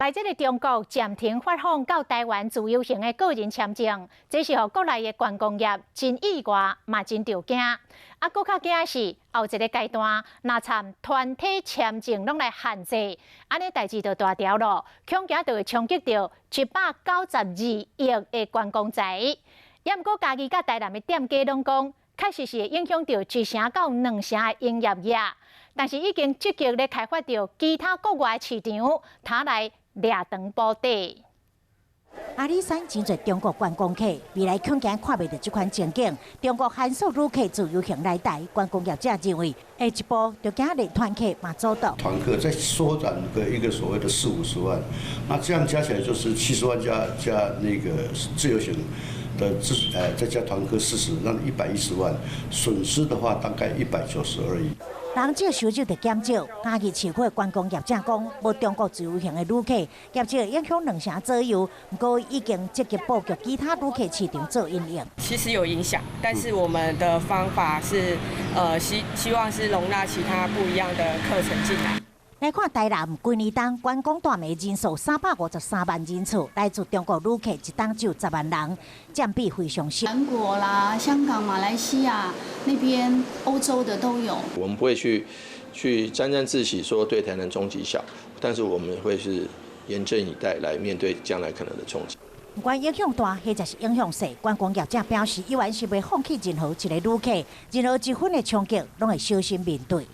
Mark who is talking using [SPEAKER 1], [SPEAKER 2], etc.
[SPEAKER 1] 來這个中國暫停發放到台灣自由行的個人簽證，這是予國內的觀光業真意外，嘛真著驚。啊，閣較驚的是後一个階段，若參團體簽證攏來限制，按呢代誌就大條囉，恐驚就會衝擊著192億的觀光財。也毋過嘉義佮台南的店家攏講，確實是會影響著一成到兩成的營業額，但是已經積極咧開發著其他國外市場，通來掠長補短。
[SPEAKER 2] 阿里山真濟中國觀光客，未來恐驚看袂著這款情景。中國限縮旅客自由行來台，觀光業者認為，下一步就驚連團客嘛阻擋。
[SPEAKER 3] 團客再縮短個一個所謂的四五十萬，那這樣加起來就是70萬加那個自由行的自，再加團客40，那110萬，損失的話大概192億。
[SPEAKER 2] 人少收入就減少，嘉義市區的觀光業者講，無中國自由行的旅客，業績會影響兩成左右。毋過已經積極布局其他旅客市場做因應。
[SPEAKER 4] 其實有影響，但是我們的方法是，希望是容納其他不一樣的客層進來。
[SPEAKER 2] 來看台南，舊年冬觀光大暝人數353萬人次，來自中國旅客一冬只有10萬人，佔比非常少。
[SPEAKER 5] 韓國啦、香港、馬來西亞那邊、歐洲的都有。
[SPEAKER 6] 我們不會去沾沾自喜，說對台南衝擊小，但是我們會是嚴陣以待來面對將來可能的衝擊。
[SPEAKER 2] 毋管影響大，或者是影響細，觀光業者表示，猶原是袂放棄任何一个旅客，任何一分的衝擊，攏會小心面對。